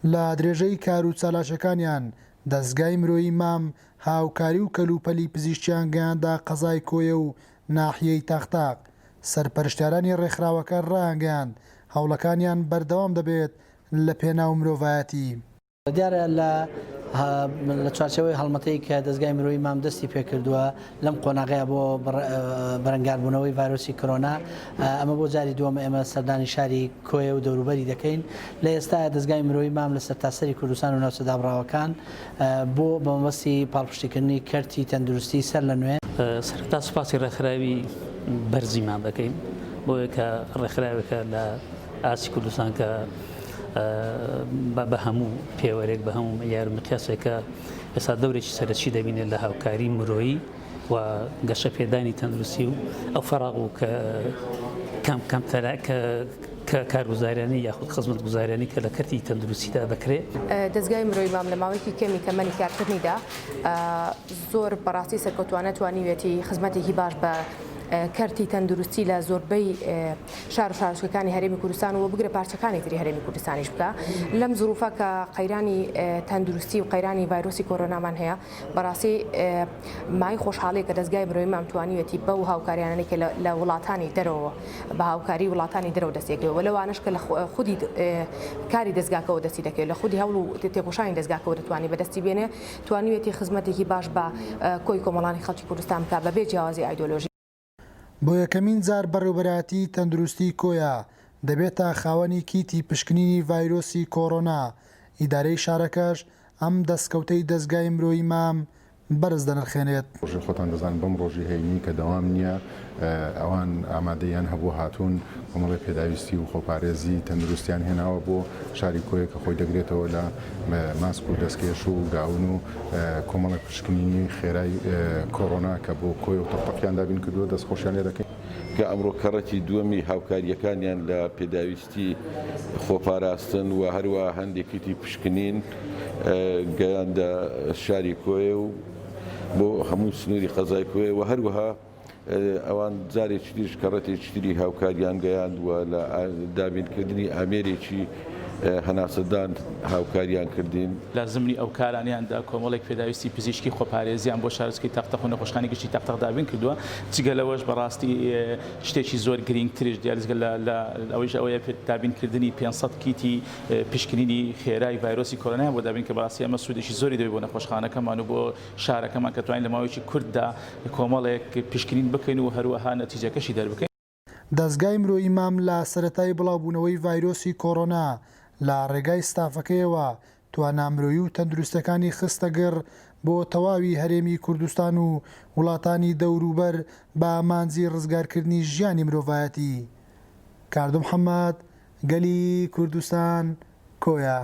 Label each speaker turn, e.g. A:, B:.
A: لە درێژەی کار و چالاکیەکانیان دەزگای مرۆیی مام هاوکاری و کەلوپەلی پزیشکیان گەیاندە قەزای کۆیە و ناحیەی تاقتاق، سەرپەرشتیارانی ڕێکخراوەکە ڕایانگەیاند، هەوڵەکانیان بەردەوام دەبێت لە پێناو مرۆڤایەتی.
B: دیارە لە لە چوارچێوەی هەڵمەتەی کە دەزگای مرۆیی مام دەستی پێکردووە لەم قۆناغەیە بۆ بەرەنگاربوونەوەی ڤایرۆسی کۆرۆنا ئەمە بۆ جاری دووەمە ئێمە سەردانی شاری کۆیە و دەوروبەری دەکەین لە ئێستایا دەزگای مرۆیی مام لە سەرتاسەری کوردستان و ناوچە دابڕاوەکان بۆ بە مەبەستی پاڵپشتیکردنی کەرتی تەندروستی سەر لە نوێ
C: سەرەتا سوپاسی ڕێکخراوی بەرزی مام دەکەین بۆیە کە ڕێکخراوێکە لە ئاستی کوردستان کە بە هەموو پێوەرێک بە هەموو معیار و مقیاسێکە ئێستا دەورێکی سەرەکی دەبینێت لە هاوکاری مرۆیی و گەشەپێدانی تەندروستی و ئەو فەراغ و کە کەم کەمتەرا کە کە کارگوزاریانی یاخود خزمەتگوزاریانی کە لە کەرتی تەندروستیدا دەکرێت.
D: دەزگای مرۆیی مام لە ماوەیەکی کەمی تەمەنی کارکردنیدا زۆر بەڕاستی سەرکەوتوانە توانیویەتی خزمەتێکی باش بە کەرتی تەندروستی لە زۆربەی شار و شارۆچکەکانی هەرێمی کوردستان و بگرە پارچەکانی تری هەرێمی کوردستانیش بکا لەم زروفە کە قەیرانی تەندروستی و قەیرانی ڤایرۆسی کۆرۆنامان هەیە بەڕاستی مای خۆشحاڵیە کە دەزگای مرۆیی مام توانیویەتی بەو هاوکاریانەی کە لە وڵاتانی دەرەوە بە هاوکاری وڵاتانی دەرەوە دەستی دەکەوێت و لەوانەش کە لە خودی کاری دەزگاکەوە دەستی دەکەوێت لە خودی هەوڵ و تێکۆشانی دەزگاکەوە دەتوانێت بەدەستی بێنێ توانیویەتی خزمەتێکی باش بە کۆی کۆمەڵانی خەڵکی کوردستان بکات بەبێ جیاوازی ئایدۆلۆژی.
A: بۆ یەکەمین جار بەڕێوبەرایەتیی تەندروستیی کۆیە دەبێتە خاوەنی کیتی پشکنینی ڤایرۆسی کۆرۆنا، ئیدارەی شارەکەش ئەم دەستکەوتەی دەزگای مرۆیی مام بەرز دەنرخێنێت.
E: ڕۆژی خۆتان دەزانن بەم ڕۆژی هەینی کە دەوام نییە ئەوان ئامادەییان هەبوو هاتوون کۆمەڵێ پێداویستی و خۆپارێزی تەندروستیان هێناوە بۆ شاری کۆیە کە خۆی دەگرێتەوە لە ماسک و دەستکێش و گاون و کۆمەڵێک پشکنینی خێرای کۆرۆنا کە بۆ کۆیە و تەقتەقیان دابین کردووە دەستخۆشیان لێ دەکەین.
F: کە ئەمڕۆ کەڕەتی دووەمی هاوکارییەکانیان لە پێداویستی خۆپاراستن و هەروەها هەندێک کیتی پشکنین گەیاندە شاری کۆیە و بۆ هەموو سنووری قەزای کۆیە و هەروەها ئەوان جارێکی تریش کەڕەتێکی تری هاوکاریان گەیاند و لە دابینکردنی ئامێرێکی هەناسەدان هاوکاریان کردین.
G: لە زمنی ئەو کارانەیاندا کۆمەڵێک پێداویستی پزیشکی خۆپارێزیان بۆ شارۆچکەی تەقتەق و نەخۆشخانەی گشتی تەقتەق دابین کردووە، جگە لەوەش بەڕاستی شتێکی زۆر گرینگتریش دیارە جگە لە ئەوەیش ئەوەیە دابینکردنی 500 کیتی پشکنینی خێرای ڤایرۆسی کۆرۆنایان بۆ دابین کە بەڕاستی ئەمە سوودێکی زۆری دەبێت بۆ نەخۆشخانەکەمان و بۆ شارەکەمان کە توانین لە ماوەیەکی کورتدا کۆمەڵێک پشکنین بکەین و هەروەها نەتیجەکەشی دەربکەین.
A: دەزگای مرۆیی مام لە سەرەتای بڵاوبوونەوەی ڤایرۆسی کۆرۆنا لە ڕێگای ستافەکەیەوە توانا مرۆیی و تەندروستیەکانی خستە گڕ بۆ تەواوی هەرێمی کوردستان و وڵاتانی دەوروبەر بە ئامانجی ڕزگارکردنی ژیانی مرۆڤایەتی. کاردۆ محەمەد، گەلی کوردستان، کۆیە.